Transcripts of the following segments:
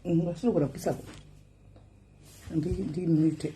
Vasinogona kupisa ndimuite.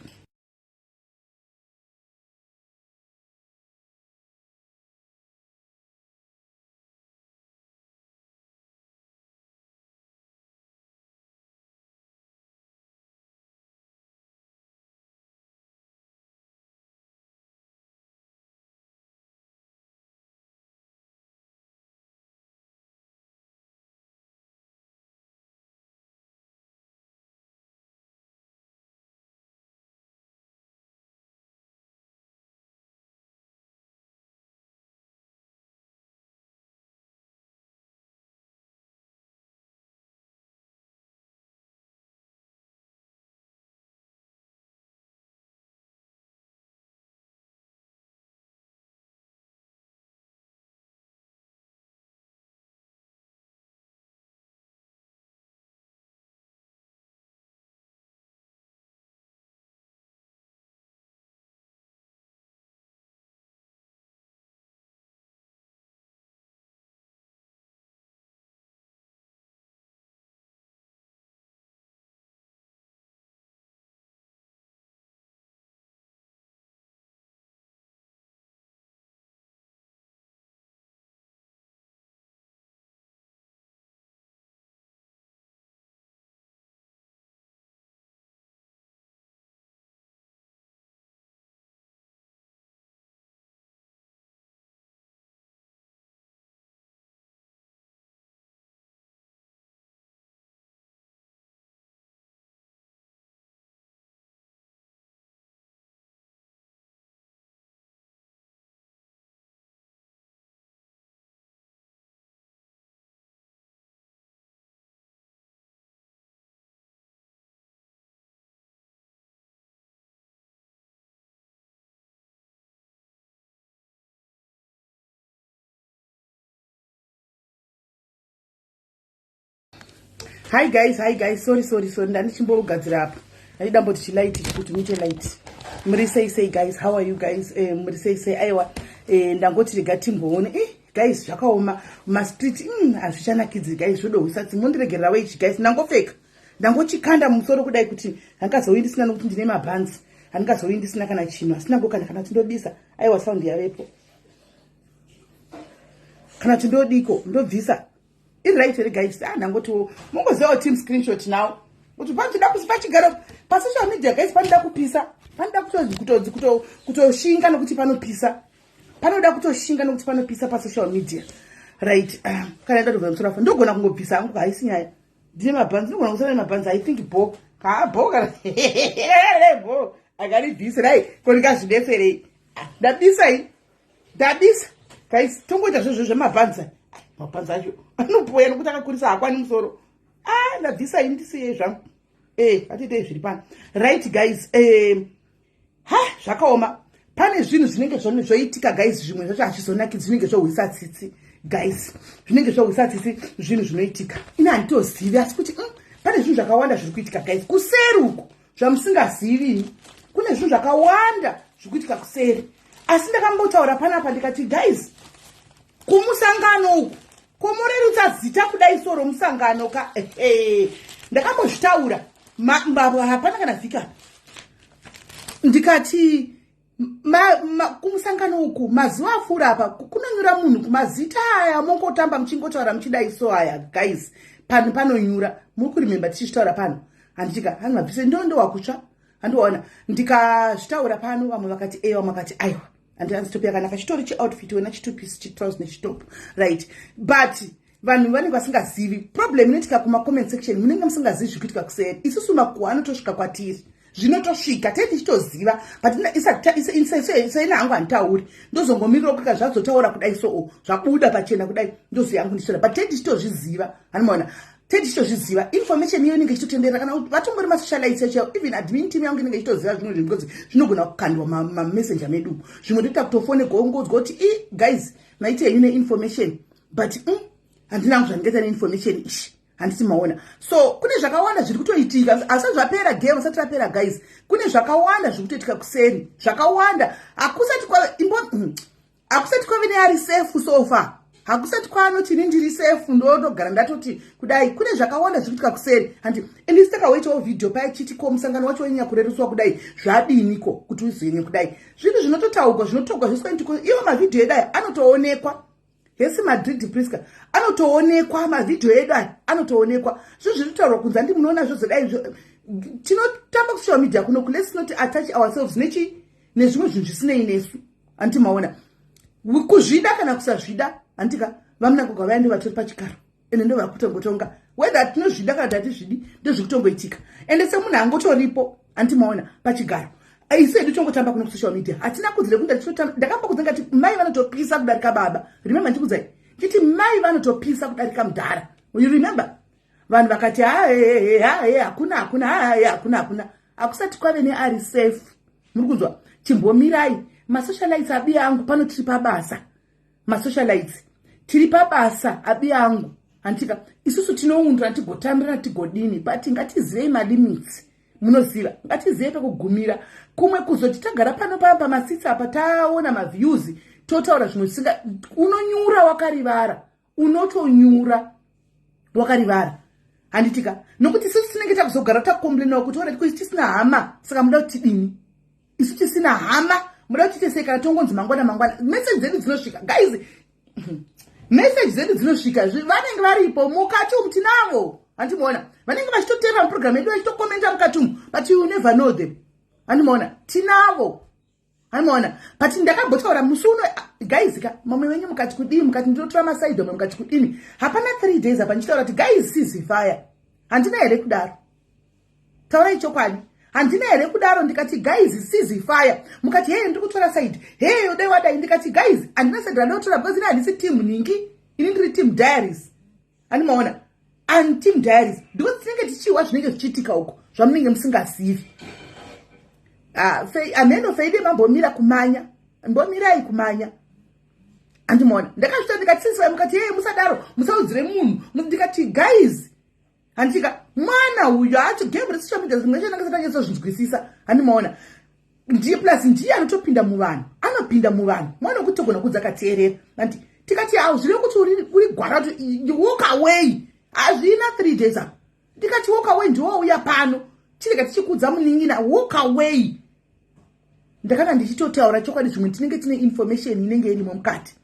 Hi guys, hi guys, sorry, sorry, sorry, ndandichimbogadzira apa, ndachida mboti chilight kuti muite light. Muri sei sei guys? How are you guys? Muri sei sei? Aiwa, ndangoti rega timboone. Guys, zvakaoma mumastreet, hazvichanakidzi guys, zvodohwisa tsi. Mundiregererawo ichi guys, ndangopfeka, ndangochikanda mumusoro kudai kuti handingazouyi ndisina, nokuti ndine mabhanzi, handingazouyi ndisina kana chinhu, asina ngokana kana tindobisa. Aiwa, sound yavepo, kana tindodiko ndobvisa. Iri right here guys? Ah, ndangotiwo mungozivawo team screenshot now kuti panotoda pachigaro pasocial media guys, panoda kupisa, panoda kutoshinga nokuti panopisa, panoda kutoshinga nokuti panopisa pasocial media, right? Kana ndatobva musoro afa, ndogona kungobvisa hangu, haisi nyaya, ndine mabhanzi, ndogona kusara nemabhanzi. I think bo ka bo kana bo akaribvise rai, ko ndingazvidetserei? Ndabisa i, ndabisa guys, tongoita zvezvo zvemabhanzi. Mabhanzi acho anopoya nokuti akakurisa, hakwani musoro. Ah, ndabvisa ini, ndisiyei zvangu. Atiitei zviri pano, right guys? Ha, zvakaoma, pane zvinhu zvinenge zvoitika guys, zvimwe zvacho hazvizonakidzi, zvinenge zvohwisa tsitsi guys, zvinenge zvohwisa tsitsi zvinhu zvinoitika. Ini handitozivi, asi kuti pane zvinhu zvakawanda zviri kuitika guys kuseri uku zvamusingazivi. Kune zvinhu zvakawanda zviri kuitika kuseri, asi ndakambotaura panapa ndikati guys, kumusangano uku komorerutsa zita kudai so romusangano ka, ndakambozvitaura hapana kana vhiki apa, ndikati kumusangano uku mazuva apfuura apa kunonyura munhu kumazita aya, mongotamba muchingotaura muchidai so aya guys, pano panonyura. Muri kuremember tichizvitaura pano, handitika? Hani mabvise ndo wakutsva, handiwaona? Ndikazvitaura pano, vamwe vakati ewa, vamwe vakati aiwa. Handianzi top yakanaka, chitori chioutfit wena, chitupisi, chitrouse nechitop, right? But vanhu vanenge vasingazivi problem inoitika kumacomment section, munenge musingazivi zviri kuitika kuseri. Isusu makuhwa anotosvika kwatiri, zvinotosvika tei tichitoziva, but seina hangu handitauri, ndozongomirira kuika zvazotaura kudai, so zvabuda pachena kudai, ndoziva hangu ndichitora, but tei tichitozviziva, hanimaona? Tei tichitozviziva, information iyo inenge ichitotenderera kana vatongori masocialites yacho. Even admin team yangu inenge ichitoziva zvimwe zvinhu because zvinogona kukandwa mamessenger medu. Zvimwe toita kutofone gongodzwa kuti i guys, maiti henyu neinformation, but handina hangu zvandingaita neinformation ishi, handiti maona? So kune zvakawanda zviri kutoitika, asi zvapera game asati rapera guys, kune zvakawanda zviri kutoitika kuseri, zvakawanda. Hakusati kwave imbo, hakusati kwave neari safe so far. Hakusati kwaanoti ini ndiri safe, ndotogara ndatoti kudai. Kune zvakawanda zviri kuitika kuseri, handi? And takawaitawo vhidhiyo paichiti, ko musangano wacho wanyanya kureruswa kudai, zvadiniko kuti uzoene kudai? Zvinhu zvinototaurwa, zvinotogwa zviswa. Ivo mavhidhiyo edu aya anotoonekwa. Hesi Madrid Priska, anotoonekwa mavhidhiyo edu aya, anotoonekwa. Zvinhu zviri kutaurwa kunze, handi? Munoona zvozodai, tinotamba kusocial media kuno. Let's not attach ourselves nechi nezvimwe zvinhu zvisinei nesu, handiti? Maona, kuzvida kana kusazvida, handika, VaMnangagwa vaya ndo vatori pachigaro, ende ndo vari kutongotonga, whether tinozvida kana tatizvidi, ndozvikutongoitika. Ende semunhu angotoripo, handiti maona, pachigaro, isu hedu tongotamba kuno kusocial media, hatina kudzire kunda. Ndakamba kudza ngati mai vanotopisa kudarika baba. Remember ndikudzai chiti mai vanotopisa kudarika mudhara. You remember vanhu vakati, hahehe, hahe, hakuna, hakuna, hahe, hakuna, hakuna, hakusati kwave neari safe. Muri kunzwa? Chimbomirai, masocialites abi angu, pano tiri pabasa. Masocialites, tiri pabasa, abi angu, handitika? Isusu tinoundura, tigotambirana, tigodini, but ngatizivei malimits. Munoziva, ngatizivei pekugumira. Kumwe kuzoti tagara pano paa pamasitsi apa, taona maviews, totaura zvimwe zvisinga. Unonyura wakarivara, unotonyura wakarivara, handitika? Nokuti isusu tinenge takuzogara takomplainawo kuti alright, ko tisina hama, saka muda kuti tidini? Isu tisina hama, muda kuti tiite sei? Kana tongonzi mangwana mangwana, meseji dzedu dzinosvika, guys, meseji dzedu dzinosvika. Vanenge varipo mukati umu, tinavo, handimuona? Vanenge vachitoteerera muprogramu yedu, vachitokomenta mukati umu, but you never know them, handimuona? Tinavo, handimuona? But ndakambotaura musi uno, guys ka, mamwe venyu mukati kudii, mukati ndinotora masides, mamwe mukati kudini. Hapana 3 days apa ndichitaura kuti, guys, ceasefire. Handina here kudaro? Taurai chokwadi, handina here kudaro? Ndikati, guys, ceasefire. Mukati, heye, ndiri kutora side, heye, dai wadai. Ndikati, guys, handina side randinotora, because ini handisi team ningi, ini ndiri team diaries, handimaona? And team diaries, because tinenge tichihwa zvinenge zvichiitika uko zvamunenge musingazivi. Ah, ameno feide, mambomira kumanya, mbomirai kumanya, handimaona? Ndakazvita, ndikati ceasefire. Mukati, heye, musadaro, musaudzire munhu. Ndikati, guys, handika, mwana uyu hacho game resocial media, zvimwe zvacho ndanga satanyatso handimaona? Ndiye plus ndiye anotopinda muvanhu, anopinda muvanhu mwana wekuti togona kudza akateerera. Andi tikati, au zvireva kuti uri gwara kuti walk away. Hazvina 3 days apa ndikati walk away, ndiwouya pano, chirega tichikudza munin'ina, walk away. Ndakanga ndichitotaura chokwadi. Zvimwe tinenge tine information inenge irimo mukati,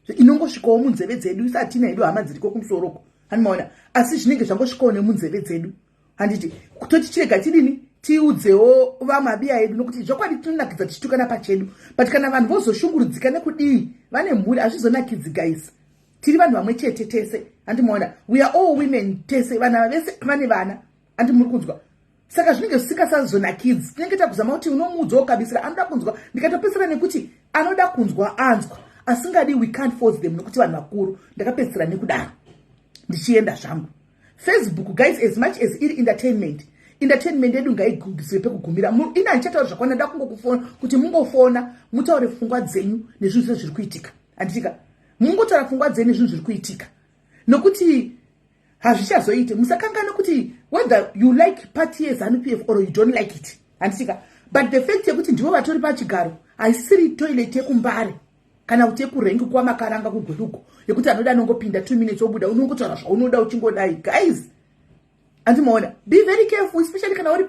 inongosvikawo munzeve dzedu. Isatina hedu hama dziriko kumusoroko, handimaona? Asi zvinenge zvangosvikawo nemunzeve dzedu, handiti? Kutoti chirega tidini, tiudzewo vamwe abiya edu, nokuti zvokwadi tinonakidza tichitukana pachedu, but kana vanhu vozoshungurudzika nekudii, vane mhuri, hazvizonakidzi, guys. Tiri vanhu vamwe chete tese, handimaona? We are all women tese, vana vese vane vana, handi muri kunzwa? Saka zvinenge zvisingasazonakidzi. Tinenge takuzama kuti unomuudzawo kabisira anoda kunzwa. Ndikatopedzisira nekuti anoda kunzwa anzwa, asingadi, we can't force them, nokuti vanhu vakuru. Ndakapedzisira nekudaro, ndichienda zvangu. Facebook, guys, as much as iri entertainment, entertainment yedu ngaigugiswe pekugumira. Ini handichataura zvakwana, nda kungokufona kuti mungofona, mutaure pfungwa dzenyu nezvinhu zvese zviri kuitika, handitika? Mungotaura pfungwa dzenyu nezvinhu zviri kuitika, nokuti hazvichazoite. Musakangana kuti whether you like party yeZANU PF or you don't like it, handitika, but the fact yekuti ndivo vatori pachigaro, haisiri toilet yekuMbare kana kuti yekurengi kwamakaranga kuGwerugo, yekuti anoda anongopinda 2 minutes obuda, unongotaura zvaunoda uchingodai. Guys, handimaona? Be very careful, especially kana uri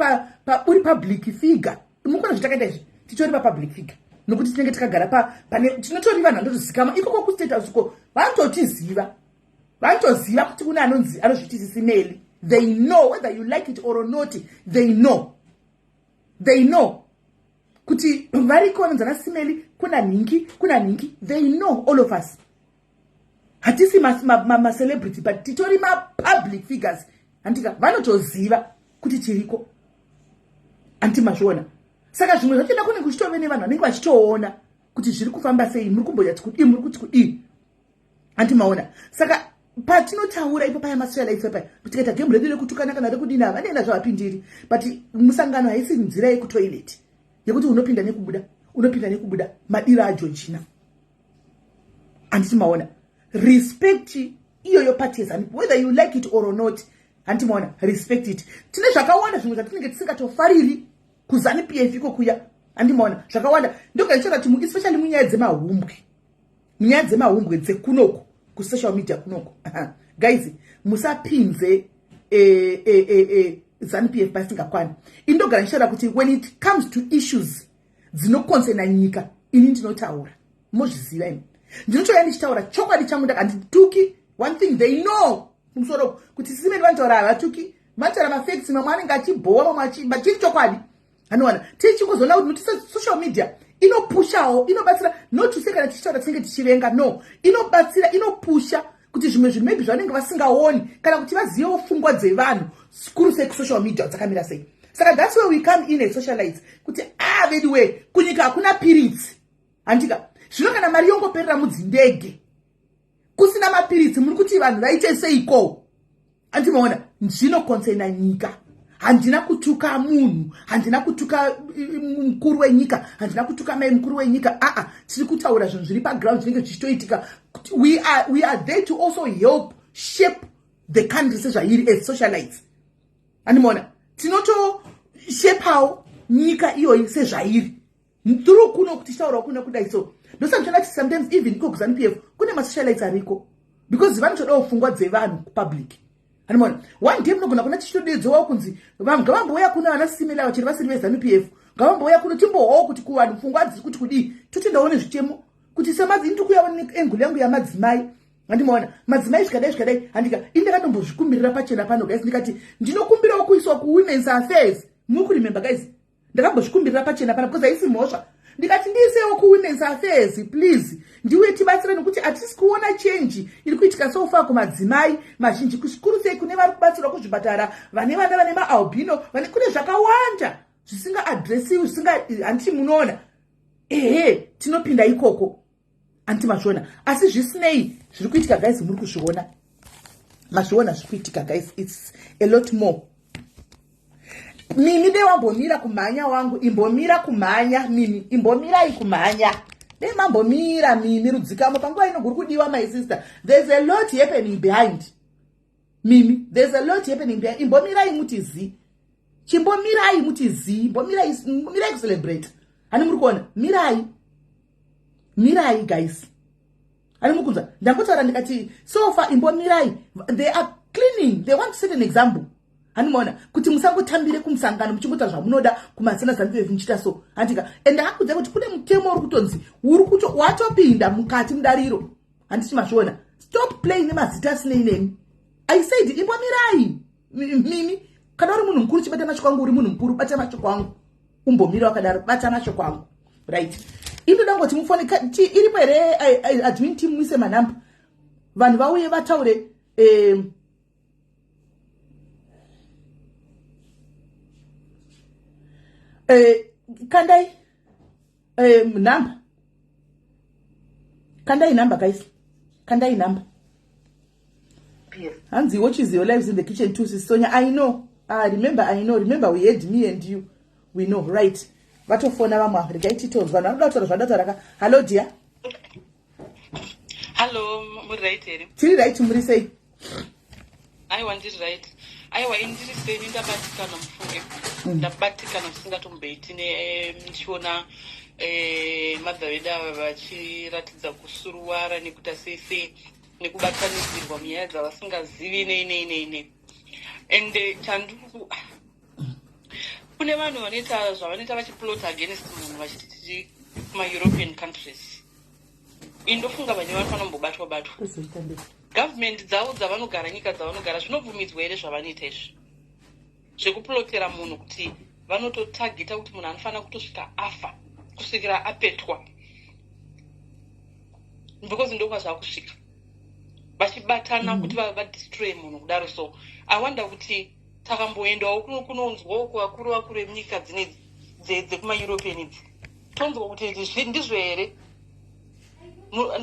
uri public figure. Mukona zvitakaita izvi, titori papublic figure, nokuti tinenge takagara pane tinotori vanhu vanotozikama ikoko kuState House uko. Vanototiziva, vanotoziva kuti kune anonzi anozviti Sis Melly. They know, whether you like it or not, they know, they know kuti variko vanonzi ana Sis Melly, kuna nhingi, kuna nhingi. They know all of us. Hatisi macelebrity, but titori mapublic figures, handika? Vanotoziva kuti tiriko, handiti mazviona? Saka zvimwe zvachoda kunenge kuchitove nevanhu vanenge vachitoona kuti zviri kufamba sei, muri kumboyati kudii, muri kuti kudii, handiti maona? Saka patinotaura ipo paya, masocialites paya, tikaita gemu redu rekutukana kana rekudini, havanoenda zvavapindiri. But musangano haisi nzira yekutoilet yekuti unopinda nekubuda, unopinda nekubuda, madiro aGeorgina, handiti maona? Respect iyoyo party yeZANU, whether you like it or not, handiti maona? Respect it. Tine zvakawanda zvimwe zvatinenge tisingatofariri kuZANU PF iko kuya, handimaona? Zvakawanda. Ndoga ndichitaura kuti especially munyaya dzemahumbwe, munyaya dzemahumbwe dzekunoku. kusocial media kunoko. Guys, musapinze e, ZANU PF pasingakwani. Indogara ndichitaura kuti when it comes to issues dzinoconcerna nyika, ini ndinotaura, mozviziva imi. Ndinotouya ndichitaura chokwadi changu, ndakandituki. One thing they know kumusoro kuti simeni vanotaura havatuki, vanotaura mafacts. Mamwe anenge achibhowa, mamwe chiri chokwadi anowana. Tichingozoona kuti notisa social media inopushawo, inobatsira. Not to say kana tichitaura tinenge tichivenga, no, inobatsira, inopusha kuti zvimwe zvinhu maybe zvanenge vasingaoni kana kuti vazivewo pfungwa dzevanhu kuru sei kusocial media dzakamira sei. Saka that's where we come in as socialites kuti ah, veduwe, kunyika hakuna piritsi, handika? Zvino kana mari yongoperera mudzindege kusina mapiritsi, muri kuti vanhu vaite seiko? Andimaona zvinoconcerna nyika. Handina kutuka munhu, handina kutuka mukuru wenyika, handina kutuka mai mukuru wenyika. Aa, tiri kutaura zvinhu zviri paground zvinenge zvichitoitika. We are there to also help shape the country sezvairi as socialites. Andimaona tinotoshapawo nyika iyoyi sezvairi through kuno kuti tichitaurawo kuno kudai. So ndosamchana kuti sometimes even iko kuZANU PF kune masocialites ariko because vanotodawo pfungwa dzevanhu kupublic. Andimaona one day munogona kuna tichitodedzewawo kunzi vanhu ngavambouya kuno, vana simela vachiri vasiri veZANU PF ngavambouya kuno, timbohwawo kuti kuvanhu pfungwa dziri kuti kudii, totendawo nezvitemo kuti semadzi. Ndiri kuyawo neangle yangu yamadzimai. Handimaona madzimai zvikadai zvikadai, handika? Ini ndakatombozvikumbirira pachena pano, guys, ndikati ndinokumbirawo kuiswa kuwomen's affairs. Muri kuremember, guys? Ndakambozvikumbirira pachena pana because haisi mhosva. Ndikati ndiisewo kuwomen's affairs, please, ndiuye tibatsire nekuti hatisi kuona change iri kuitika so far kumadzimai mazhinji, zvikuru sei kune vari kubatsirwa kuzvipatara, vane vana vane maalbino, vane kune zvakawanda zvisingaadresiwi, zvisinga, handiti munoona? Ehe, tinopinda ikoko, handiti mazviona? Asi zvisinei, zviri kuitika, guys, muri kuzviona, mazviona zviri kuitika, guys. It's a lot more. Mimi, dei wambomira kumhanya wangu, imbomira kumhanya. Mimi, imbomirai kumhanya, dei mambomira. Mimi, rudzikamo panguva ino guri kudiwa. My sister, there's a lot happening behind. Mimi, there's a lot happening behind. Imbomirai muti zi, chimbomirai muti zi, imbomirai, mirai kucelebrate. Hani muri kuona? Mirai, mirai, guys. Hani muri kunzwa? Ndangotaura ndikati so far imbomirai. They are cleaning, they want to set an example. Handimaona kuti musangotambire kumusangano muchingoita zvamunoda kumasena ZANU PF muchiita so, handika? And akudza kuti kune mutemo uri kutonzi uri kuto watopinda mukati mudariro, handiti mazviona? Stop playing nemazita asinei nemi. I said imbomirai. Mimi, kana uri munhu mukuru, chibata mashoko angu. Uri munhu mukuru, bata mashoko angu, umbomira wakadaro, bata mashoko angu, right? Indoda ngoti mufone iripo here? Admin team, muise manhamba, vanhu vauye vataure. Kandai nhamba, kandai nhamba, guys, kandai nhamba. Hanzi watches your lives in the kitchen too, Sonia. I know. Ah, remember, I know. Remember, we had me and you, we know, right? Vatofona vamwe ava, regai titonzwa vanhu vanoda kutaura zvavanoda ka. Hallo, dear. Hallo, muri right here? Tiri right, muri sei? Aiwa, ndiri right. Aiwa, ini ndiri seni, ndabatikana mufunge. Ndabatikana zvisingatomboiti ndichiona madha vedu ava vachiratidza kusuruwara nekuita sei sei nekubatanidzirwa munyaya dzavasingazivi nei nei nei nei. And chandiri kune vanhu vanoita zvavanoita vachiplot against munhu vachiti tiri kumaeuropean countries. Indofunga vane vanofanira kumbobatwa batwa. Government dzavo dzavanogara, nyika dzavanogara, zvinobvumidzwa here zvavanoita izvi zvekuplotera munhu kuti vanototagita kuti munhu anofanira kutosvika afa kusvikira apetwa, because ndokwazvakusvika vachibatana kuti vadestroy munhu kudaro? So I wonder kuti takamboendawo kunonzwawo kuvakuru vakuru vemunyika dzine dzekumaeuropean idzi, tonzwa kuti ndizvo here.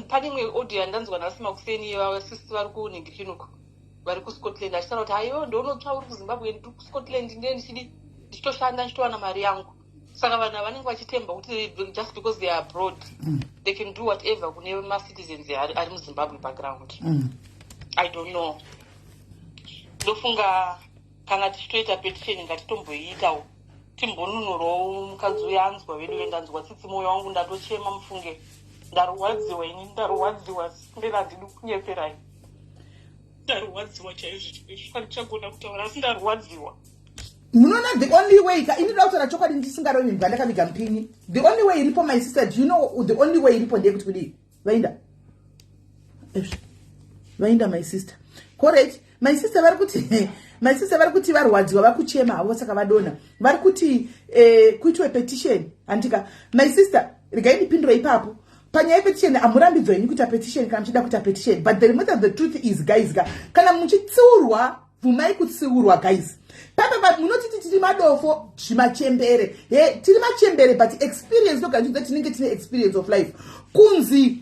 Pane imwe audio yandanzwa nhasi makuseni, vasisi vari kunhingirikinuko, vari kuScotland, achitaura kuti haiwo, ndounotsva uri kuZimbabwe, ndiri kuScotland, ndiye ndichidi ndichitoshanda, ndichitowana mari yangu. Saka vanhu havanenge vachitemba kuti just because they are abroad they can do whatever kune macitizens ari muZimbabwe background. I don't know. Ndofunga kana tichitoita petition, ngatitomboiitawo, timbonunurawo mukadzi uyo. Anzwa vedu vendanzwa tsitsi, mwoyo wangu ndatochema mufunge. Ndarwadziwa ini, ndarwadziwa mberi, handidi kunyeperai. Ndarwadziwa chaizvo chaizvo, handichagona kutaura, asi ndarwadziwa. Munoona, the only way ka, ini ndoda kutaura chokwadi ndisingarovi mbwa ndakaviga mupini. The only way iripo, my sister, do you know the only way iripo ndeyekuti kudii? Vainda, vainda, my sister. Correct, my sister. Vari kuti, my sister, vari kuti varwadziwa, vakuchema havo, saka vadona. Vari kuti kuitwe petition, handika? My sister, regai ndipindure ipapo panyaya yepetition. Hamurambidzwa ini kuita petition kana muchida kuita petition, but the matter, the truth is, guys ka, kana muchitsiurwa, bvumai kutsiurwa, guys. Papa munotiti tiri madofo, zvimachembere. He, tiri machembere, but experience ndoganjidza. Tinenge tine experience of life. Kunzi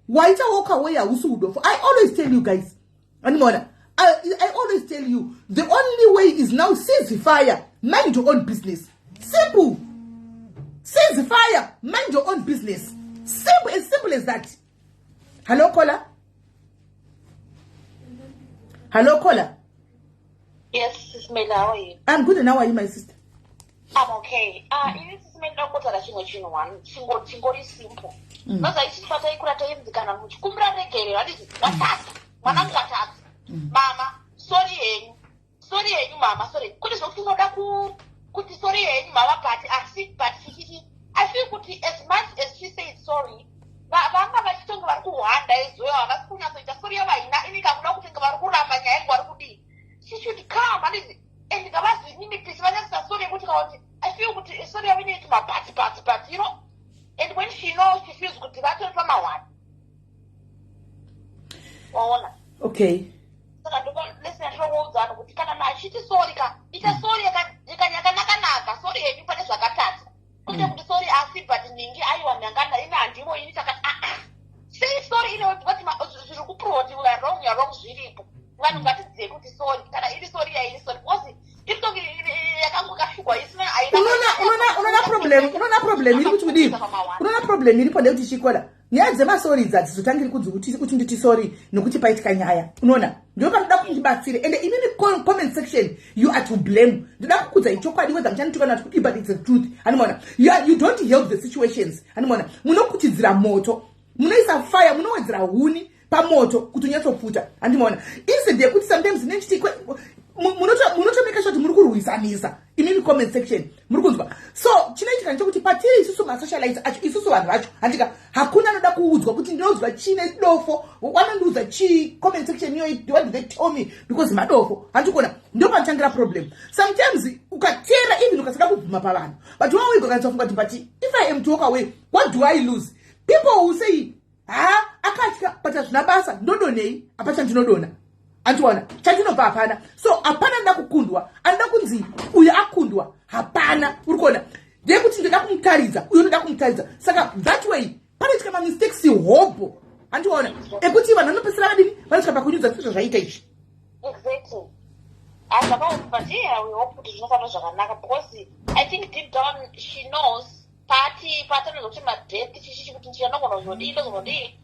waita walk away hausi udofo. I always tell you guys, animona, I always tell you, the only way is now cease fire, mind your own business. Simple. Cease fire, mind your own business. Simple, as simple as that. Hello, caller. Hello, caller. Yes, Sis Mela, how are you? I'm good, and how are you, my sister? I'm okay. Ini, Sis Mela, ndakutaura chimwe chinhu one, chingori simple. Maza isusu pataikura tainzi kana muchikumbira regerero, handiti watadza, mwanangu watadza. Mama, sorry henyu. Sorry henyu mama, sorry. Kuti zvokuti unoda kuti sorry henyu mama, but asi but chichichi. I feel kuti as much as she said sorry, vanga vachitonge vari kuhwanda izoyo, havasi kunyatsoita sorry yavaina. Ini kakuda kuti vari kuramba nyaya yangu, vari kudii? She should come, handiti? And ngavazvininipise, vanyatsoita sorry yekuti kakuti I feel kuti sorry yavo inoiti mabut but but. And when she knows, she feels kuti vatori pamahwani. Waona? Okay. Saka ndolesina ndinokuudza vanhu kuti kana machiti sorry ka, ita sorry yakanaka-naka, sorry yenyu pane zvakatadza, kwete kuti sorry asi but ningi aiwa nyangana ini handimo ini. Saka ah, sei sorry ine kuti zviri kuprova kuti we are wrong, you are wrong, zviripo. Vanhu ngatidzive kuti sorry, kana iri sorry yairi sorry, because iri tonge yakangokashukwa isina haina. Unoona problem iri kuti kudii? Unoona problem iripo ndekuti chikola nyaya dzemasorry idzi hadzizotangiri kudzi kuti nditi sorry nokuti paitika nyaya. Unoona, ndo panoda kuti ndibatsire. Ende inini, comment section, you are to blame. Ndoda kukudzai chokwadi, whether muchanditukana kuti kudii, but it's the truth. Hanimona, you don't help the situations. Hanimona, munokuchidzira moto, munoisa fire, munowedzera huni pamoto kuti unyatsopfuta. Handimaona, instead yekuti sometimes nechiti munotomeka sure kuti muri kurwisanisa imimi comment section, muri kunzwa? So chinoitika ndechekuti patiri isusu masocialites acho, isusu vanhu vacho, handika, hakuna anoda kuudzwa kuti ndinoudzwa chii nedofo. Wanondiudza chii comment section iyoyi? What do they tell me? Because madofo, handikuona. Ndo panotangira problem. Sometimes ukatera, even ukasada kubvuma pavanhu, but wawega ukanyatsofunga kuti, but if I am to walk away, what do I lose? People will say, ha, akatya, but hazvina basa. Ndodonei? Apa chandinodona, andiona, chandinobva hapana. So hapana anoda kukundwa, anoda kunzi uyu akundwa, hapana. Uri kuona, ndeyekuti ndoda kumutaridza uyu, ndoda kumutaridza. Saka that way panoitika mamistakes hobho, handiona, ekuti vanhu vanopedzisira vadini, vanosvika pakunyudza sezvo zvaita izvi. Exactly. Hazvakaoma, but yeah, we hope kuti zvinofamba zvakanaka, because I think deep down she knows pati patanozwa kuti madeath chichichi kuti ndichanogona kuzodii, ndozonodii.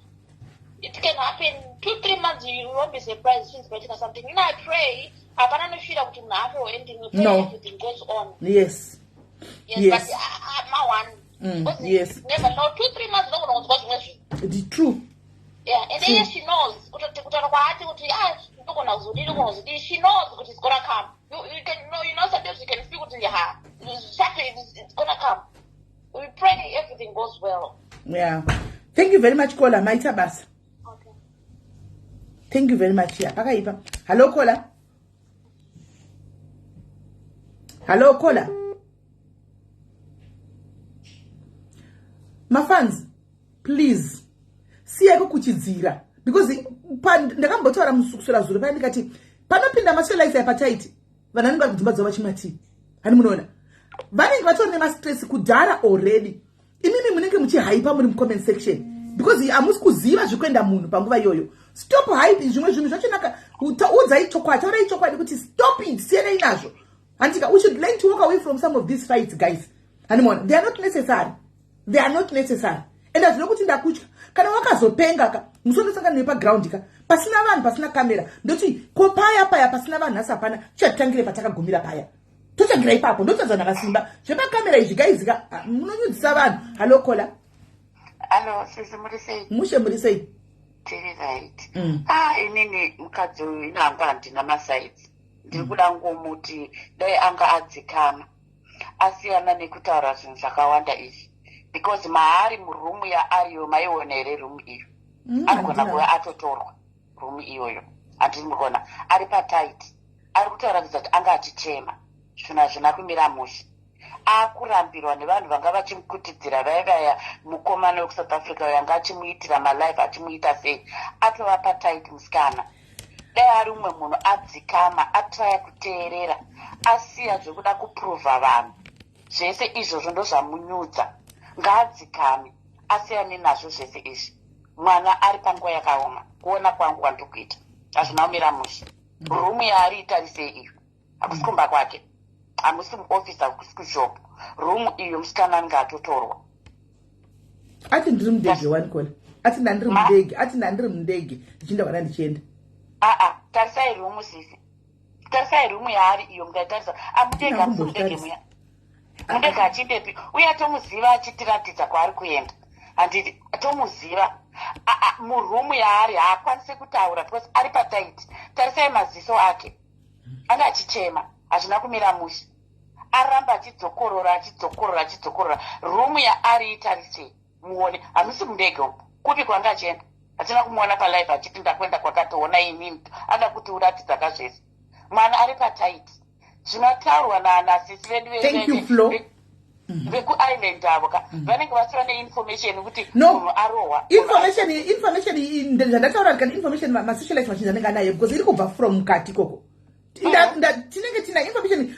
It can happen 2-3 months, you won't be surprised chinzi paitika something. I pray hapana anosvira kuti munhu afe or anything. We pray No. everything goes on. Yes, but ma-one because never know, 2-3 months unogona kunzwa zvimwe zvinhu. The true. Yeah, and then she knows kutoti kutaura kwaati kuti, ah, ndogona kuzodii, ndogona kuzodii. She knows kuti it's gonna come. You can know, sometimes you can feel kuti ha, zvichato, it's gonna come. We pray everything goes well. Yeah, thank you very much, caller. Maita basa. Okay. Thank you very much. Yeah, pakaipa. Hello, caller. Hello, caller. Mafans, please siyai kukuchidzira, because ndakambotaura musukusura zuro paya, ndikati panopinda masocialites aya pataiti vanhu vanenge vari kudzimba dzavo vachimwa tii. Hani munoona vanenge vatori nemastress kudhara already. Imimi munenge muchihaipa muri mucomment section because hamusi kuziva zvekuenda munhu panguva iyoyo. Stop hype. Zvimwe zvinhu zvachonaka, udzai chokwadi, taurai chokwadi kuti stop it, siyanai nazvo. Handika, we should learn to walk away from some of these fights, guys. Hanimona, they are not necessary, they are not necessary. And hazvino kuti ndakutya kana wakazopenga ka, musi wandosangana nepaground ka, pasina vanhu, pasina kamera, ndoti ko paya paya pasina vanhu, nhasi hapana, chatitangire patakagumira paya, totangira ipapo, ndotadza nakasimba. Zvepakamera izvi, guys ka, munonyudzisa vanhu. Hello, caller. Alo sisi, muri sei? Mushe, muri sei? Tiri right. Ah, inini mukadzi uyu inangu handina masides. Ndiri kuda ngomuti dai anga adzikama, asiyana nekutaura zvinhu zvakawanda izvi, because maari muroom yaariyo, maiona here room iyo? Anogona Handina. kuva atotorwa room iyoyo, handiri mukuona ari patight, ari kutaura kuti anga achichema, zvinhu hazvina kumira mushe, akurambirwa nevanhu vanga vachimukutidzira vaya vaya. Mukomana wekuSouth Africa uyo anga achimuitira malive, achimuita sei, atova patight musikana. Dai ari umwe munhu adzikama, atraya kuteerera, asiya zvekuda kuprova vanhu. Zvese izvozvo ndozvamunyudza. Ngaadzikame, asiyane nazvo zvese izvi. Mwana ari panguva yakaoma. Kuona kwangu kwandiri kuita, hazvina kumira mushe. Room yaari itarisei iyo, hakusi kumba kwake, hamusi muofisi, hakusi kushop. Room iyo musikana anenge atotorwa. Ati ndiri mundege one caller, ati ndandiri mundege, ati ndandiri mundege ndichinda kwana ndichienda. Aa, tarisai room sisi, tarisai room yaari iyo. Mukaitarisa, amundege, hamusi mundege muya. Mundege achindepi? Uye tomuziva achitiratidza kwaari kuenda, handiti? Tomuziva muroom yaari haakwanisi kutaura because ari patight. Tarisai maziso ake, anga achichema, hazvina kumira mushe. Aramba achidzokorora, achidzokorora, achidzokorora. Room yaari itarisei muone, hamusi mundege umu. Kupi kwanga achienda? Hatina kumuona palive achiti ndakuenda kwakatoona inini. Ada kuti uratidza kazvese, mwana ari patight. Zvinotaurwa nasisi vedu Thank you, Flo. vekuIreland avo ka, vanenge vasina neinformation kuti No. munhu arohwa. Information zvandataura kana information, masocialite mazhinji anenge anayo because iri kubva from mukati ikoko. Tinenge tina information,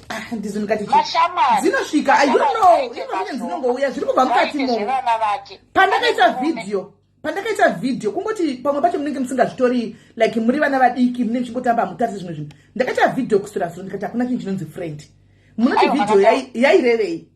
ah, ndizo ndingati chii? Mashamwari. Dzinosvika, I don't know, information dzinongouya, zviri kubva mukati Vaite mo. zvevana vake. Pandakaita Ane murume. video, pandakaita video, kungoti pamwe pacho munenge musingazvitori, like muri vana vadiki, munenge muchingotamba, hamutarisi zvimwe zvinhu. Ndakaita video kusura zuro, ndikati hakuna chinhu chinonzi friend. Munoti Aiwa, video yairevei?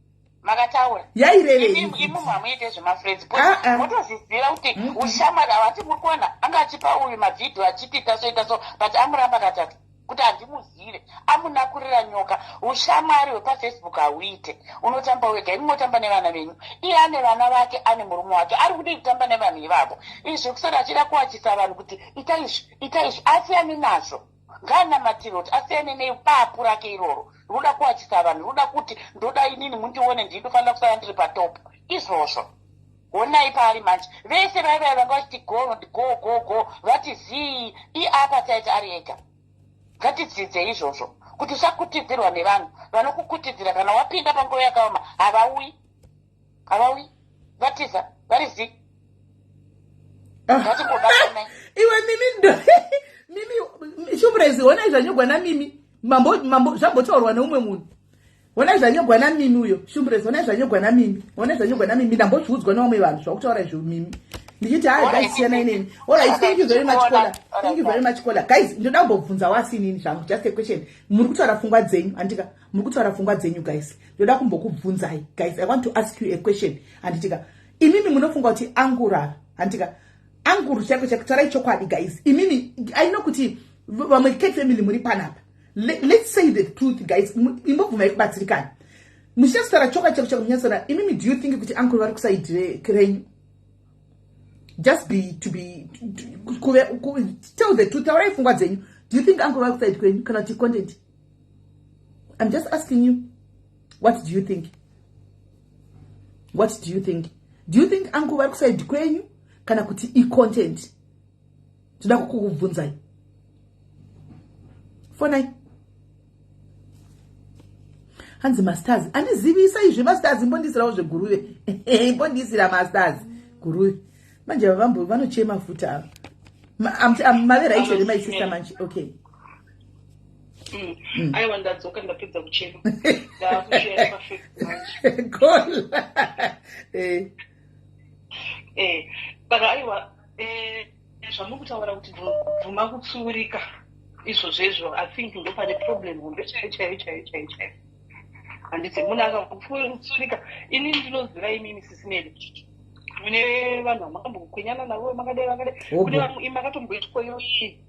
Makataura. Yairevei? Imi hamuite zvemafriends. Ah, ah. Motozviziva kuti ushamwari havati. Muri kuona anga achipa uyu mavhidhio achiti ita so, ita so, but amuramba katatu kuti handimuzive, amunakurira nyoka. Ushamwari hwepaFacebook hauite. Unotamba wega, imi motamba nevana venyu. Iye ane vana vake, ane murume wake, ari kudii kutamba nevanhu ivavo? Izvi zvekusara achida kuwachisa vanhu kuti ita izvi, ita izvi, asiyane nazvo. Ngaanamatire kuti asiyane nepapu rake iroro rinoda kuwachisa vanhu, rinoda kuti ndoda inini mundione, ndii ndofanira kusara ndiri patop. Izvozvo honai paari manje. Vese vai vai vanga vachiti go, go, go, go, vati zii iapa taiti ari ega. Ngatidzidze izvozvo kuti usakutidzirwa nevanhu vanokukutidzira. Kana wapinda panguva yakaoma, havauyi, havauyi, vatiza, vari zii. Ah. Ngatingobatanai. Iwe Mimi, Mimi Shumbrezi, honai zvanyogwa naMimi. Mambo mambo, zvambotaurwa neumwe munhu. Honai zvanyogwa naMimi uyo Shumbrezi, honai zvanyogwa naMimi, honai zvanyogwa naMimi. Ndambozviudzwa nevamwe vanhu zvakutaura izvo Mimi, ndichiti hai guys, siyanai neni. Alright, thank you very much, caller. Thank you very much, caller. Guys, ndoda kumbobvunza wasi inini zvangu, just a question. Muri kutaura pfungwa dzenyu, handika? Muri kutaura pfungwa dzenyu guys. Ndoda kumbokubvunzai guys, I want to ask you a question, handitika? Imimi munofunga kuti angurara, handika? Anguru chako chako, taurai chokwadi guys. Imimi, I know kuti vamwe cat family muri panapa. Let's say the truth guys. Imbobvumai kubatsirikana muchinyatsotaura chokwadi chako chako, munyatsotaura. Imimi, do you think kuti uncle vari kuside renyu? Just be to be kuve tell the truth, taurai pfungwa dzenyu. Do you think uncle vari kuside kwenyu kana kuti content? I'm just asking you, what do you think? What do you think? Do you think uncle vari kuside kwenyu kana kuti icontent? Toda kukubvunzai. Fonai. Hanzi masters andizivisa izvi, masters imbondisirawo zveguruve, imbondisira masters guruve. Manje vambo vanochema futi ava. Mave right here, my sister, manje? Okay. Aiwa, ndadzoka, ndapedza kuchema, ndakushare pafacebook manje. Cool. Saka aiwa, zvamuri kutaura kuti bvuma kutsurika, izvozvo I think ndo pane problem hombe chaiyo chaiyo chaiyo chaiyo chaiyo, handiti? Munhu akakutsurika, ini ndinoziva imimi sisineli, mune vanhu vamakambokwenyana navo, makadai vakadai. Kune vamwe makatomboitwa iyoyi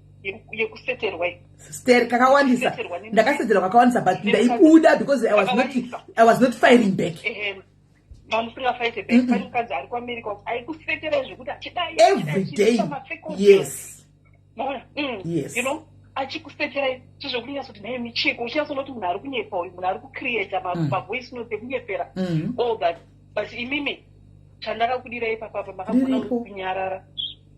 yekuseterwa iyi. Ster kakawandisa. Ndakaseterwa kakawandisa, but ndaibuda because I was not firing back. Ehe. Mamusingafighte back. Pane mukadzi ari kuAmerica kuti aikuseterai zvekuti achidai every day, yes. Maona? Yes. Achikuseterai chizvokunyatsoti naye michiko, uchinyatsonoti munhu ari kunyepa uyu, munhu ari kucreata mavoice notes ekunyepera, all that. But imimi, chandakakudirai ipapapa, makagona Riripo. kunyarara,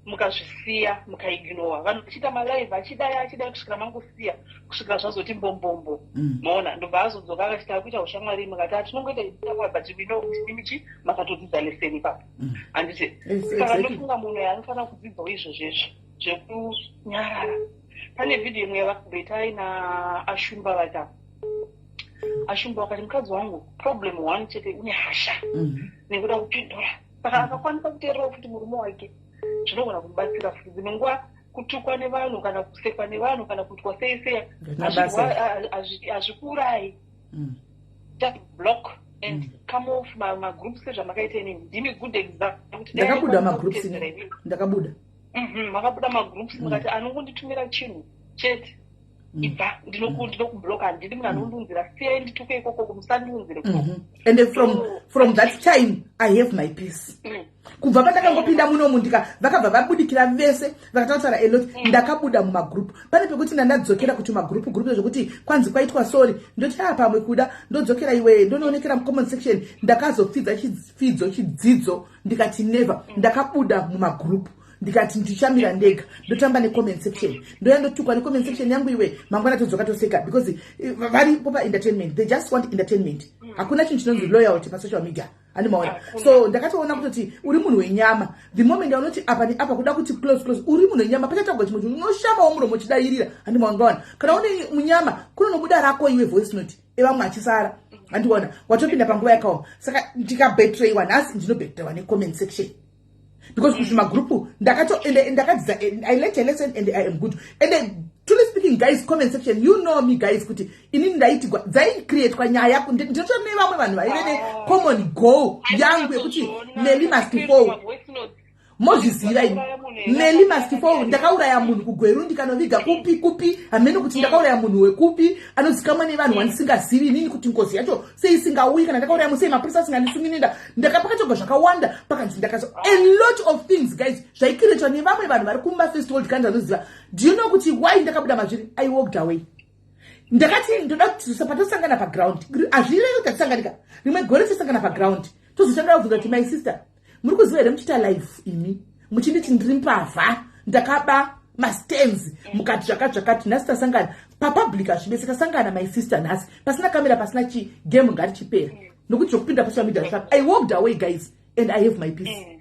mukazvisiya, mukaignora vanhu vachiita malive achidai achidai, kusvikira mangosiya, kusvikira zvazoti mbombombo. Maona, ndobva azodzoka akachiti akuita ushamwari, mukati atinongoita ushamwari, but we know kuti imichi makatodzidza lesson ipapo, handiti? Yes, Saka exactly. ndofunga munhu anofanira kudzidzawo izvozvezvo zvekunyarara. Pane vhidhiyo imwe yavakamboita aina Ashumba, vata Ashumba vakati, "Mukadzi wangu, problem one chete, une hasha nekuda kupindura." Saka akakwanisa kuteererawo futi murume wake, zvinogona kumubatsira futi. Dzimwe nguva kutukwa nevanhu kana kusekwa nevanhu kana kuitwa sei sei, Hazvina basa. hazvikuurayi. Just block and come off magroups sezvamakaita inini. Ndimi good example kuti dai Ndakabuda aikwanisa magroups. kuteedzera inini. Ndakabuda. Makabuda magroups, mukati anongonditumira chinhu chete, ibva, ndinokubloka, handidi munhu anondiunzira, siyai ndituke ikoko, musandiunzire ikoko. And from that time I have my peace. Kubva pandakangopinda munomu, ndika vakabva vabudikira vese, vakataura a lot. Ndakabuda mumagroup. Pane pekuti ndandadzokera kuti magroup group zvokuti kwanzi kwaitwa sorry, ndoti a pamwe kuda ndodzokera iwe, ndonoonekera mucomment section. Ndakazopfidza chifidzo chidzidzo, ndikati never. Ndakabuda mumagroup, ndikati ndichamira ndega, ndotamba necomment section, ndoya ndotukwa necomment section yangu iwe, mangwana todzoka toseka, because varipo paentertainment. They just want entertainment. Hakuna chinhu chinonzi loyalty pasocial media, handimaona? Hakuna. So ndakatoona kutoti uri munhu wenyama. The moment yaunoti apa neapa kuda kuti close close, uri munhu wenyama. Pachatagwa chimwe chinhu, unoshamawo muromo uchidayirira, handimaona? Kana une munyama, kunonobuda rako iwe voice note, evamwe achisara, handiona? Watopinda panguva yakaoma. Saka ndikabetrayiwa nhasi, ndinobetrayiwa necomment section, because kuzvimagrupu ndakato ende ndakadzidza. I learned a lesson and I am good. And truly speaking, guys, comment section, you know me, guys, kuti inini ndaitigwa dzaicreatwa nyaya. Ndinotora nevamwe vanhu vaive necommon goal yangu yekuti Nelly must fall. Mozviziva ini, Nelly must fall. Ndakauraya munhu kuGweru, ndikanoviga kupi kupi, hamene kuti ndakauraya munhu wekupi anozikamwa nevanhu wandisingazivi inini, kuti ngozi yacho sei isingauyi kana ndakauraya munhu, sei mapurisa asingandisunginenda. Ndakapakatogwa zvakawanda, pakanzi ndakazo a lot of things, guys, zvaicreatwa nevamwe vanhu vari kuma first world country vanoziva. Do you know kuti why ndakabuda mazviri? I walked away. Ndakati ndoda kuti patosangana paground, hazvirevi kuti hatisanganika. Rimwe gore tisangana paground, tozotanga kubvunza kuti, "My sister, muri kuziva here muchiita live imi muchinditi ndiri mbavha, ndakaba mastands, mukati zvakati zvakati? Nhasi tasangana papublic, hazvibese. Tasangana, my sister, nhasi pasina kamera, pasina chigame, ngatichipera, nokuti zvokupinda pasocial media zvaka." I walked away, guys, and I have my peace.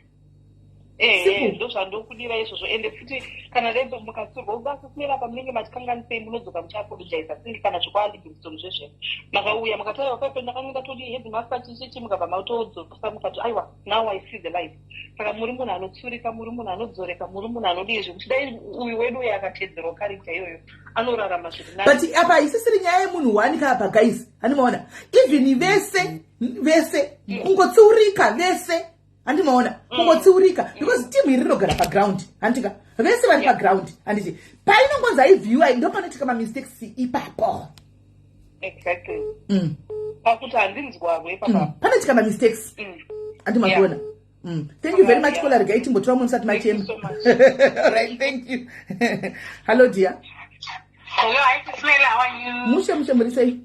Simple. Ndo zvandokudira izvozvo. Ende futi kana dai mukatsurwa ubasa simera pamunenge matikanganisei, munodzoka muchiapologiza singe kana zvekwaLivingston zvezve, makauya mukati, "Aiwa, paipe ndakanga ndatodi headmaster chichichi," mukabva matodzosa mukati, "Aiwa, now I see the light." Saka muri munhu anotsurika, muri munhu anodzoreka, muri munhu anodii, zvekuti dai uyu wedu uyo akatedzerwa character iyoyo, anorarama zviri nani. But apa isisiri nyaya yemunhu one kapa, guys, handimaona? Even vese vese kungotsiurika vese, handimaona? Kungotsiurika, because timu iri rinogara paground, handika? Vese vari paground, handiti? Painongonzi aivhiwa, ndo panoitika mamistakes ipapo. Exactly. Pakuti handinzwarwe ipapa. Panoitika mamistakes, handimakuona? Thank you very much. Kola, regai timbotora munhu usati Thank you machema. so much. Right, thank you. Hello, dear. Hello, hi Tismail, how are you? Mushe mushe, muri sei?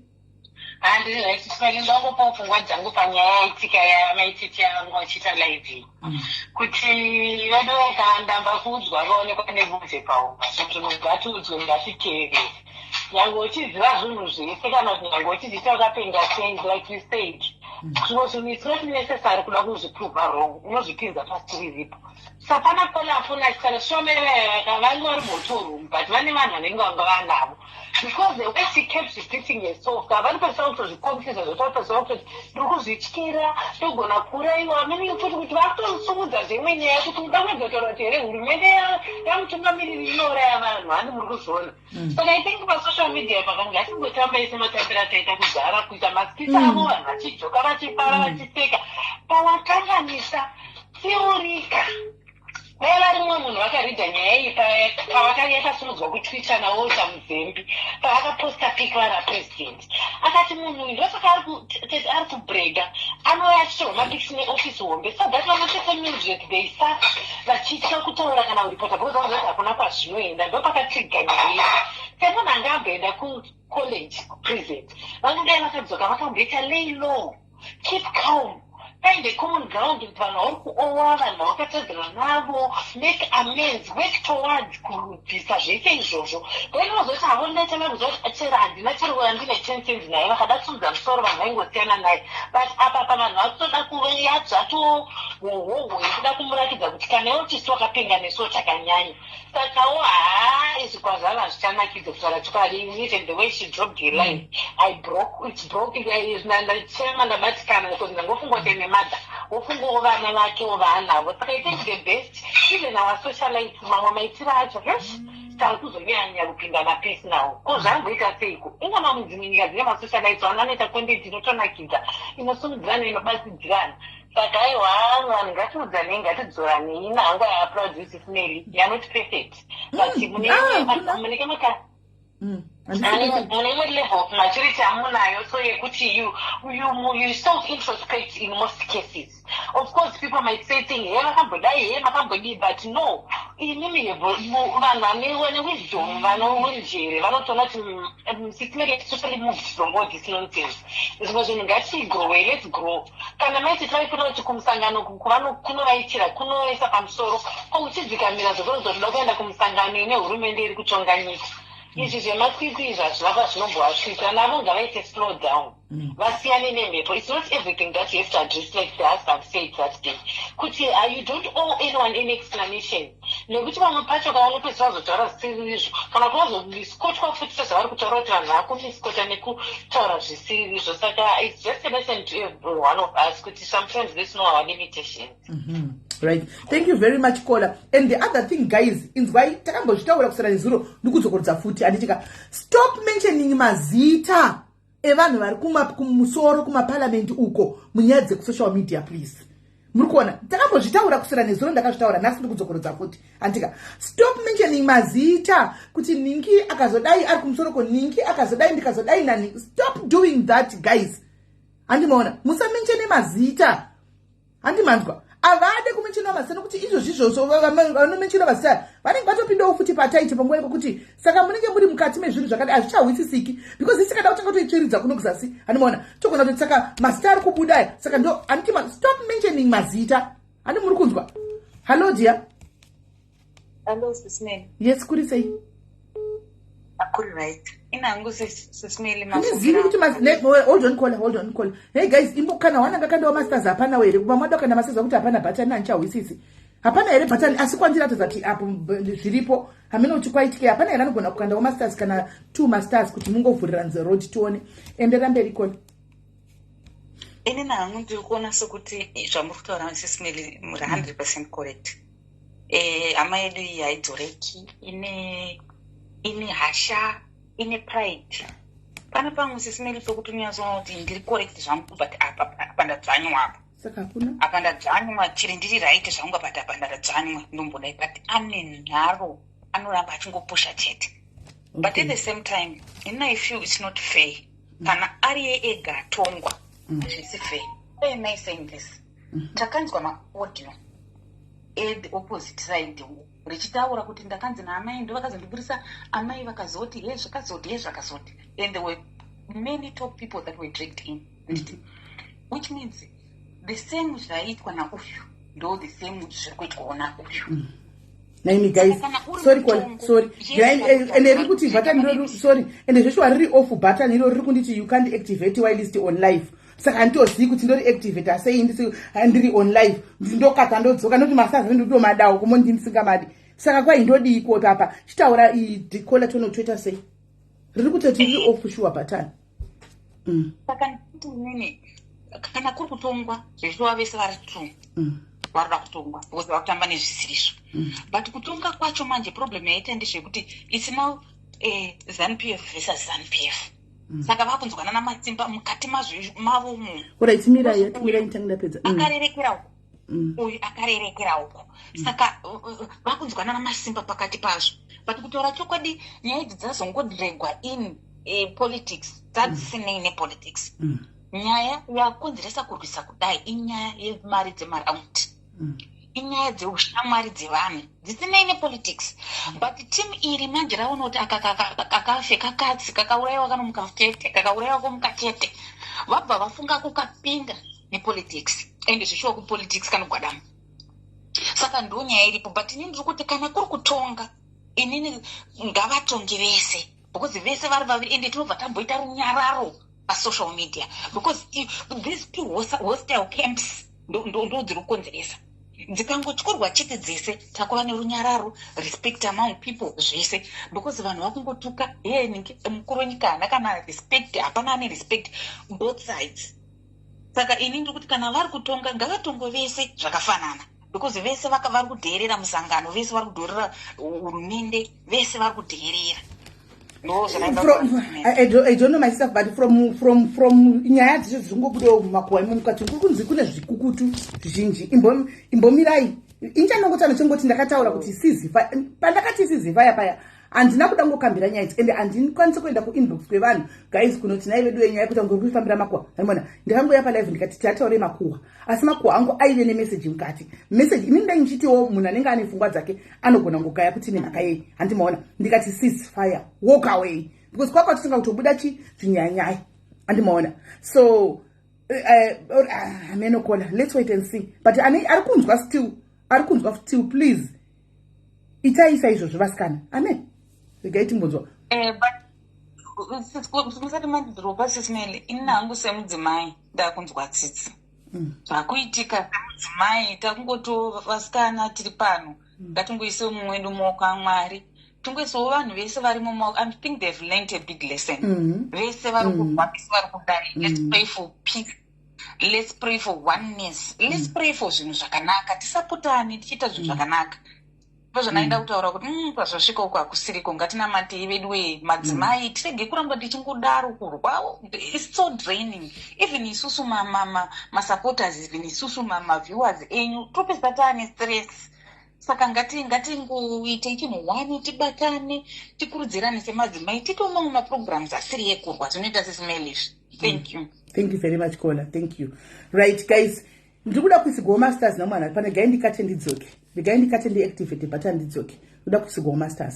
Handiri right, Tismail, ndangopawo pfungwa dzangu panyaya yaitika yamaititi yavanga vachiita live. Kuti vedu vakandamba kuudzwa vaonekwa nebvudzi pauma. Zvinhu ngatiudzwe, ngatiteerere. Nyange uchiziva zvinhu zvese kana kuti nyange uchiziita wakapenga sei, like you said. Zvimwe zvinhu it's not necessary kuda kuzviprova wrong, unozvipinza pasiriripo. Sapana pona afuna achitaura shomere vange vari muhotel room, but vane vanhu vanenge vanga vanavo, because the way she kept repeating herself, vanopedzisa kutozviconfuse, zvotapedzisa kutoti ndiri kuzvityira, ndogona kuurayiwa. Meaning futi kuti vakutosumudza zvimwe nyaya yekuti uda kuedza kutaura kuti here hurumende yamutungamiriri inouraya vanhu, hani muri kuzviona? Saka I think pasocial media paka ngatimbotambai sematambiro ataita kudhara, kuita maskits avo, vanhu vachijoka, vachifara, vachiseka. Pawakanganisa, tsiurika. Dai vari mumwe munhu vakaridha nyaya iyi pavakanga yakasimudzwa kuTwitter naWalter Muzembi, paakaposta pic vana president, akati munhu uyu ndosaka ari kubrega. Anouya achitorwa mapics neofisi hombe, so that vanotesa music, they start vachitya kutaura kana kuripota because vanoziva kuti hakuna kwazvinoenda. Ndo pakatrigger nyaya. Semunhu anga amboenda kucollege, kuprison, vangadai vakadzoka vakamboita lay low, keep calm, find a common ground kuti vanhu vauri kuowa, vanhu vawakatadzirwa navo, make amends, work towards kubvisa zvese izvozvo. Then vazoti havo, ndaita vakuziva kuti chero handina, chero andine 10 cents naye, vakada kusumudza musoro, vanhu vaingosiyana naye. But apa pa vanhu vakutoda kuveyadzvatohohoho yekuda kumurakidza kuti kana iwe uchisi wakapenga nesuwo takanyanya. Sakawo haa, izvi kwazvava zvichanakidza kutaura chokwadi. Even the way she dropped her line, I broke, it's broke. Ndachema, ndabatikana because ndangofunga kuti ine mother, wofungawo vana vakewo vaanavo. Saka I think the best, even our socialites, mamwe maitiro acho, hesh, tari kuzonyanya kupinda mapersonal. Ko zvamboita seiko? Inga mamwe dzimwe nyika dzine masocialites, vana vanoita content inotonakidza, inosumudzirana, inobatsidzirana. Saka aiwa, vanhu ngatiudzanei, ngatidzoranei. Nangu I applaud you, Sis Melly. You are not perfect, but munenge maka mune imwe level of maturity amunayo, so yekuti you self introspect in most cases. Of course people might say thing, he makambodai, he makambodii, but no, inimi vanhu vane wisdom, vanonjere, vanotoona kuti Sis Melly totally moved from all this nonsense. Zvimwe zvinhu ngatigrowe, let's grow. Kana maiti vaifuna kuti kumusangano kunovaitira kunoisa pamusoro, ko uchidzikamira zvokurodza kuda kuenda kumusangano ine hurumende iri kutonga nyika. Izvi zvemakwikwi izvi hazvina kwazvinombovasvitsa. Navo ngavaite slow down, vasiyane nemhepo. It's not everything that you have to address, like the husband said that day kuti you don't owe anyone any explanation, nekuti vamwe pacho kavanopedzisa vazotaura zvisiri izvo, kana kuvazomisquotwa futi, sezvavari kutaura kuti vanhu vakumisquota nekutaura zvisiri izvo. Saka it's just a lesson to every one of us kuti sometimes let's know our limitations. Right, thank you very much, caller. And the other thing, guys, inzwai, takambozvitaura kusara nezuro, ndikudzokorodza futi, handitika? Stop mentioning mazita evanhu vari kumusoro kumaparamende uko munyaya dzekusocial media, please. Muri kuona, takambozvitaura kusera nezuro, ndakazvitaura, nhasi ndikudzokorodza futi, handika? Stop mentioning mazita kuti ningi akazodai ari kumusoro ko, ningi akazodai, ndikazodai nani. Stop doing that, guys. Handimaona, musamentione mazita, handimanzwa? Havade kumentiona mazita nokuti izvozvi izvozvo vanomentiona mazita vanenge vatopindawo futi pataiti panguva yekuti saka munenge muri mukati mezvinhu zvakadai, hazvichahwisisiki, because isikada kutanga toitsviridza kuno kuzasi, handimaona? Togona kuti saka mazita ari kubudaya, saka ndo handiti? Stop mentioning mazita, handi muri kunzwa? Hallo, dear. Hello, Sis Melly. Yes, kuri sei? Akuri right. Inangu, Sis Melly. Handizivi kuti hold on, caller, hold on, caller. Hey guys, imbo kana wananga kandawo masters, hapana here? Kuva mwada kana masters akuti hapana bhatani, handichahwisisi. Hapana here bhatani? Asi kwandiratidza kuti apo zviripo, hamene kuti kwaitike. Hapana here anogona kukandawo masters kana two masters kuti mungovhurira nzeroad tione? Endera mberi, caller. Ini nangu ndiri kuona sekuti zvamuri kutaura, Sis Melly, muri 100% correct. Hama yedu iyi haidzoreki, ine hasha, ine pride. Pane pamwe, Sis Melly, pekuti unyatsoona kuti ndiri correct zvangu, but apa ndadzvanywa apa. Saka hakuna. Apa ndadzvanywa, chiri ndiri right zvangu, but apa ndadzvanywa, ndombodai, but ane nharo, anoramba achingopusha chete. But at the same time, ini I feel it's not fair kana ari ega atongwa. Hazvisi fair. Why am I saying this? Takanzwa maaudio ethe opposite side richitaura kuti ndakanzi naamai ndo vakazondiburisa, amai vakazoti he, zvakazoti he, zvakazoti, and there were many top people that were dragged in, nditi, which means the same zvaiitwa nauyu ndo the same zviri kuitwawo nauyu. Naimi guys, sorry, sorry, ende riri kuti bhatani rori, sorry, ende zveshuwa riri off bhatani iro, riri kunditi you can't activate whilst on live. Saka handitozivi kuti ndori activata sei ndiri on live. Ndokata, ndodzoka, noti masazi ndotomadawo kumo ndisingamadi. Saka kwai ndodiiko papa? Chitaura caller, tonotoita sei? Riri kutoti riri off shuwa bhatani. Saka ndikuti inini kana kuri kutongwa zveshuwa, vese vari two varikuda kutongwa because vakutamba nezvisirizvo. But kutonga kwacho manje, problem yaita ndezvekuti it's now ZANU PF versus ZANU PF. Saka vakunzwanana matsimba mukati mazvo mavo mu Alright, mirai, mirai, nditange ndapedza. Akarerekera uko, uyu akarerekera uko, saka vakunzwanana masimba pakati pazvo. But kutaura chokwadi, nyaya idzi dzazongodregwa in politics, dzadzisinei nepolitics. Nyaya yakonzeresa kurwisa kudai inyaya yemari dzemaraundi. Inyaya dzeushamwari dzevanhu dzisinei nepolitics, but team iri manje raona kuti akafe kakatsi kakaurayiwa kanomuka chete, kakaurayiwa komuka chete. Vabva vafunga kukapinda nepolitics, ende zvishuwa kupolitics kanogwadama. Saka ndo nyaya iripo. But inini ndiri kuti kana kuri kutonga, inini ngavatonge vese, because vese vari vaviri, ende tinobva tamboita runyararo pasocial media, because these two hostile camps ndo dziri kukonzeresa. Dzikangotyorwa chete dzese, takuva nerunyararo, respect among people, zvese, because vanhu vakungotuka ye mukuru wenyika haana kana respect, hapana ane respect, both sides. Saka ini ndiri kuti kana vari kutonga, ngavatonge vese zvakafanana, because vese vari kudheerera musangano, vese vari kudheerera hurumende, vese vari kudheerera. I don't know myself, but from nyaya dzacho dziri kungobudawo mumakuhwa imo mukati, kuri kunzi kune zvikukutu zvizhinji. Imbomirai, inchanongotana chengoti ndakataura kuti ceasefire. Pandakati ceasefire paya, handina kuda ngokambira nyaya idzi, ende handikwanisi kuenda kuinbox kwevanhu, guys, kunoti nai vedu venyaya yekuti ngori kuifambira makuhwa. Aimona ndakangoya palive ndikati tataurei makuhwa, asi makuhwa angu aive nemeseji mukati. Meseji inini dai ndichitiwo munhu anenge ane pfungwa dzake anogona ngogaya kuti nemhaka yei. Handimaona ndikati ceasefire, walk away, because kwakatotinga kutobuda chi zvinyanyaya. Handimaona. So amenokola, let's wait and see. But ari kunzwa still, ari kunzwa still, please itai saizvozvo, vasikana. Amen. Regai timbonzwa. Musati mandidhiropa, Sis Melly, ini hangu semudzimai ndakunzwa tsitsi. Zvakuitika semudzimai, takungoto vasikana tiri pano, ngatingoise mumwe wedu mumaoko aMwari, tingoisawo vanhu vese vari mumaoko. I think they've learned a big lesson. Vese vari kurwa, vese vari kudai, let's pray for peace, let's pray for oneness, let's pray for zvinhu zvakanaka, tisaputane tichiita zvinhu zvakanaka. Ndozvanaida kutaura kuti pazvasvika uko hakusiriko. Ngatinamatei vedu we madzimai, tirege kuramba tichingodaro kurwa. It's so draining. Even isusu masupporters, even isusu maviewers enyu, topedzisa taane stress. Saka ngatingoitei chinhu one, tibatane, tikurudzirane semadzimai, tiitewo mamwe maprograms asiri ekurwa zvinoita Sis Melly izvi. Thank you. Thank you very much, caller. Thank you. Right, guys, ndiri kuda kuisigwawo masters namwana pane. Gai ndikate ndidzoke, regai ndikate, ndiactivate button ndidzoke. Kuda kuisigwawo masters.